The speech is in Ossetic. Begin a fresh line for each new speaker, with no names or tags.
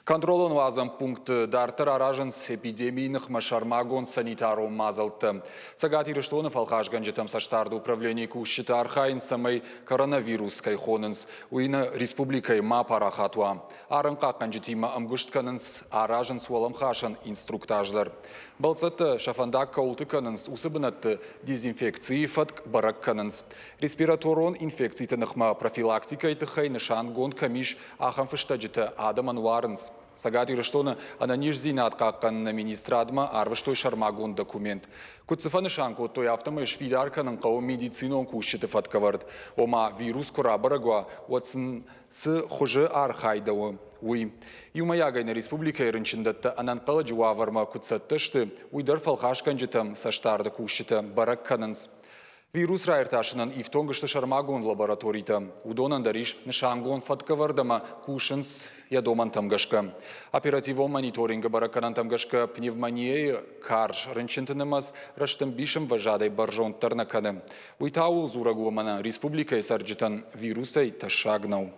Контролон-уадзӕн пунктты дарддӕр аразынц эпидемийы ныхмӕ сӕрмагонд санитарон мадзӕлттӕ. Цӕгат Ирыстоны фӕлхасгӕнджытӕм цӕстдарды управленийы кусджытӕ архайынц, цӕмӕй коронавирус кӕй хонынц, уый нӕ республикӕйы ма парахат уа. Арӕнхъахъхъӕнджытимӕ ӕмгуыст кӕнынц, аразынц уӕлӕмхасӕн инструктаж дӕр. Бӕлццӕттӕ сӕ фӕндаг кӕуылты кӕнынц, уыцы бынӕтты дезинфекцийы фӕтк бӕрӕг кӕнынц. Респираторон инфекциты ныхмӕ профилактикӕйы тыххӕй нысангонд кӕм ис, ахӕм фыстӕджытӕ адӕмӕн уарынц. Цӕгат Ирыстоны ӕнӕниздзинад хъахъхъӕныны министрадмӕ арвыстой сӕрмагонд документ. Куыд дзы фӕнысан кодтой, афтӕмӕй сфидар кӕнын хъӕуы медицинон кусджыты фӕткӕвӕрд. Ома, вирус куы рабӕрӕг уа, уӕд сын цы хуызы архайдӕуы, уый. Иумӕйагӕй нӕ республикӕйы рынчындӕттӕ ӕнӕнхъӕлӕджы уавӕрмӕ куыд цӕттӕ сты, уый дӕр фӕлхасгӕнджытӕм цӕстдарды кусджытӕ бӕрӕг кӕнынц. Вирус раиртасынӕн ифтонг сты сӕрмагонд лабораторитӕ. Уыдонӕн дӕр ис нысангонд фӕткӕвӕрд ӕмӕ кусынц йӕ домӕнтӕм гӕсгӕ. Оперативон мониторингы бӕрӕггӕнӕнтӕм гӕсгӕ пневмонияйы карз рынчынты нымӕц рӕстӕмбис ӕмвӕзадӕй бӕрзонддӕр нӕ кӕны. Уый та ууыл дзурӕг у, ӕмӕ нӕ республикӕйы цӕрджытӕн вирусӕй тӕссаг нӕу.